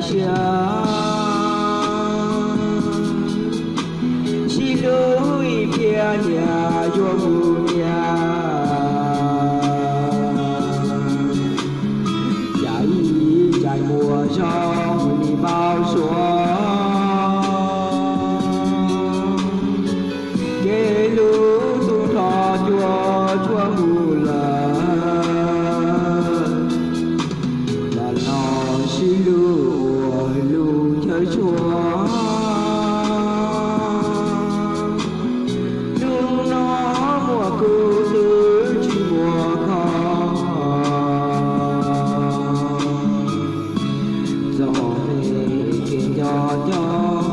siab, sib hlub ib pliag niam yuav mus niam. Cas ib cais muaj zog mus li npau suav, kev hlub tub hlob cuaj tshuaj mus lawm, los los sib hlub ua lub chaw tshuaj. Hnub no muaj kuv twb tsis muaj koj, txom nyem kev nco nco.